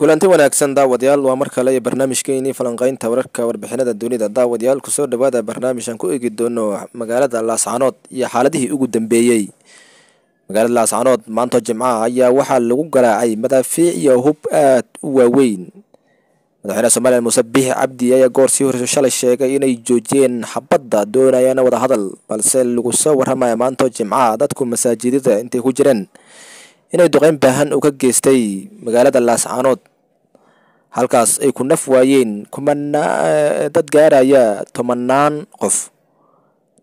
Kulanti wanaagsan daawadayaal, waa mar kale barnaamijkeenii falanqeynta wararka warbixinada dunida. Daawadayaal, kusoo dhawaada barnaamijkan ku eegi doono magaalada Laascaanood iyo xaaladihii ugu dambeeyey. Magaalada Laascaanood maanta Jimcaha ayaa waxaa lagu garaacay madaafiic iyo hub aad u waaweyn. Madaxweynaha Soomaaliya Muuse Biixi Cabdi ayaa goor sii horreysay shalay sheegay inay joojiyeen xabadda, doonayana wadahadal, balse lagu soo waramaya maanta Jimcaha dadku masaajidada intay ku jireen inay duqeyn baahan uu ka geystay magaalada Laascaanood, halkaas ay ku naf waayeen kumanaa dad gaaraya tobanaan qof,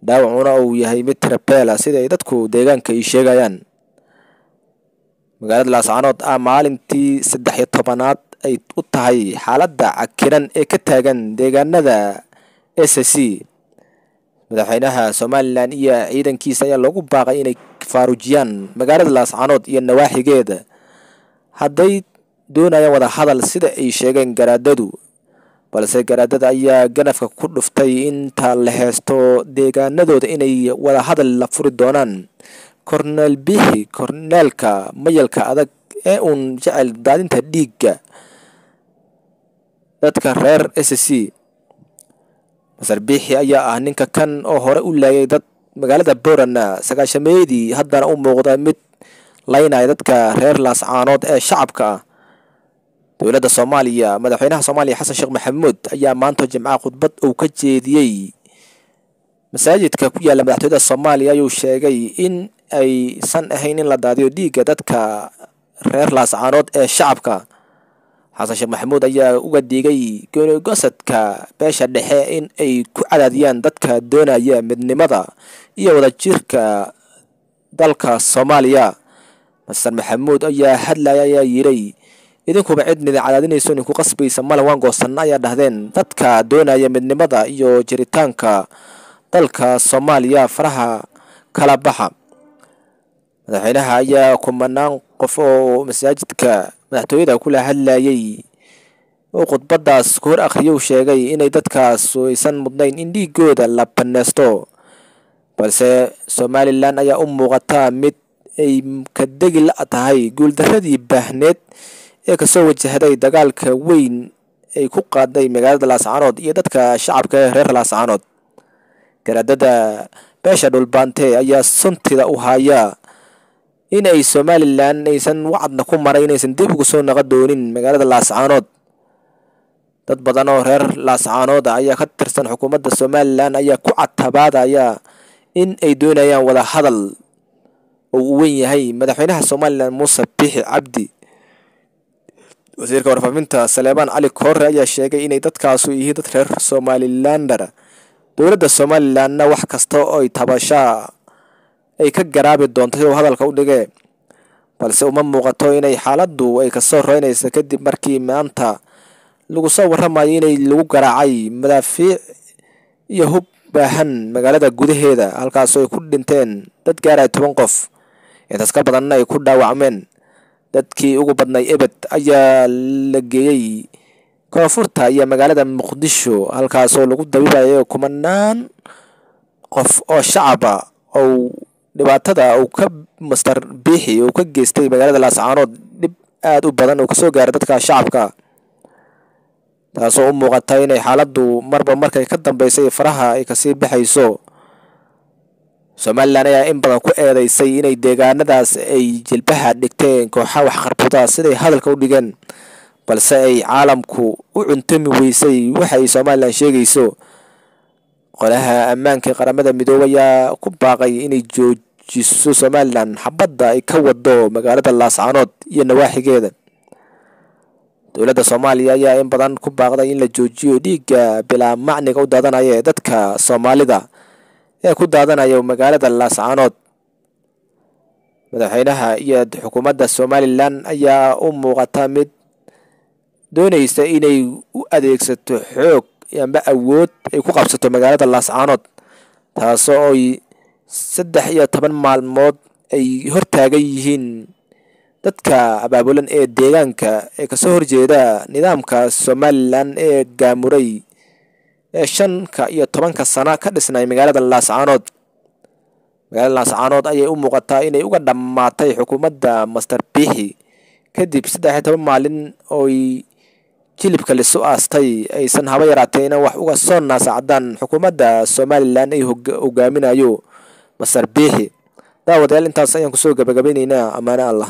dhaawacuna uu yahay mid tirabeela sida ay dadku deegaanka ay sheegayaan. Magaalada Laascaanood ah maalintii 13aad ay u tahay xaaladda cakiran ee ka taagan deegaanada S C. Madaxweynaha Somalilan iyo ciidankiisa ayaa loogu baaqay inay faarujiyaan magaalada Laascaanood iyo nawaaxigeeda hadday doonayaan wada hadal, sida ay sheegeen garaadadu. Balse garaadada ayaa ganafka ku dhuftay inta la heesto deegaanadooda inay wada hadal la furi doonaan. Korneel Biixi, korneelka mayalka adag ee uun jecel daadinta dhiigga dadka reer S C, Masar Biixi ayaa ah ninka kan oo hore u laayay dad magaalada Boorana sagaashameeyadii, haddana u muuqda mid laynaya dadka reer Laascaanood ee shacabka ah. Dowladda Soomaaliya, madaxweynaha Soomaaliya Xasan Sheekh Maxamuud ayaa maanta Jimcaha khudbad uu ka jeediyey masaajidka ku yaala madaxtooyada Soomaaliya ayuu sheegay in aysan ahayn in la daadiyo dhiigga dadka reer Laascaanood ee shacabka. Xasan Sheekh Maxamuud ayaa uga digay gosadka beesha dhexe in ay ku cadaadiyaan dadka doonaya midnimada iyo wadajirka dalka Soomaaliya. Masar Maxamuud ayaa hadlaya ayaa yiray, idinkuba cidnida cadaadinayso idinku qasbaysa male, waan goosanna ayaa dhahdeen dadka doonaya midnimada iyo jiritaanka dalka Soomaaliya faraha kala baxa. Madaxweynaha ayaa kumanaan qof oo masaajidka madaxtooyada kula hadlayay oo khudbadaas ku hor akhriyay sheegay inay dadkaas aysan mudnayn in dhiigooda la baneysto. Balse Somalilan ayaa u muuqata mid ay ka degi la tahay guuldaradii baahneed ee kasoo wajahday dagaalka weyn ay ku qaaday magaalada Laascaanood iyo dadka shacabka ee reer Laascaanood. Garaadada beesha Dhulbaante ayaa suntida u haya in ay Somalilan aysan wacadna ku maray inaysan dib ugu soo noqon doonin magaalada Laascaanood. Dad badan oo reer Laascaanood ayaa ka tirsan xukuumadda Somalilan ayaa ku catabaadaya in ay doonayaan wada hadal oo uu weyn yahay madaxweynaha Somalilan Muuse Biixi Cabdi. Wasiirka warfaafinta Saleebaan Cali Koore ayaa sheegay inay dadkaasu yihiin dad reer Somalilander, dowladda Somalilanna wax kasta oo ay tabashaa ay ka garaabi doonto siduu hadalka u dhigee. Balse uma muuqato inay xaaladdu ay kasoo roynayso kadib markii maanta lagu soo warramayo inay lagu garaacay madaafiic iyo hub baahan magaalada gudaheeda, halkaasoo ay ku dhinteen dad gaaraya 10 qof, intaas ka badanna ay ku dhaawacmeen. Dadkii ugu badnay ebed ayaa la geeyey koonfurta iyo magaalada Muqdisho, halkaasoo lagu dabiibayo kumanaan qof oo shacaba oo dhibaatada uu ka Master Biixi uu ka geystay magaalada Laascaanood dhib aad u badan uu kasoo gaaray dadka shacabka, taasoo u muuqata inay xaaladdu marba markay ka dambeysay faraha ay kasii baxayso. Somalilan ayaa in badan ku eedeysay inay deegaanadaas ay jilbaha dhigteen kooxaha waxqarbuda siday hadalka u dhigeen, balse ay caalamku u cuntami weysay waxa ay Somalilan sheegayso. Qolaha ammaanka qaramada midoobay ayaa ku baaqay inay joojiso Somalilan xabadda ay ka wado magaalada Laascaanood iyo nawaaxigeeda. Dowladda Soomaaliya ayaa in badan ku baaqday in la joojiyo dhiigga bilaa macniga u daadanaya ee dadka Soomaalida ee ku daadanaya magaalada Laascaanood. Madaxweynaha iyo xukuumadda Somalilan ayaa u muuqata mid doonaysa inay u adeegsato xoog amba awood ay ku qabsato magaalada Laascaanood, taasoo ay 13 maalmood ay hortaagan yihiin dadka abaabulan ee deegaanka ee kasoo horjeeda nidaamka Somalilan ee gaamuray ee 15 sano ka dhisnay magaalada Laascaanood. Magaalada Laascaanood ayay u muuqataa inay uga dhammaatay xukuumadda Master Biixi Kadib 13 maalin ooy jilibka lisu aastay, aysan haba yaraatee inaan wax uga soo naasacdaan xukuumadda Somalilan ay hogaaminayo Masar Biixi. Daawadayaal, intaas ayaan kusoo gabagabeyneynaa. Ammaano Allah.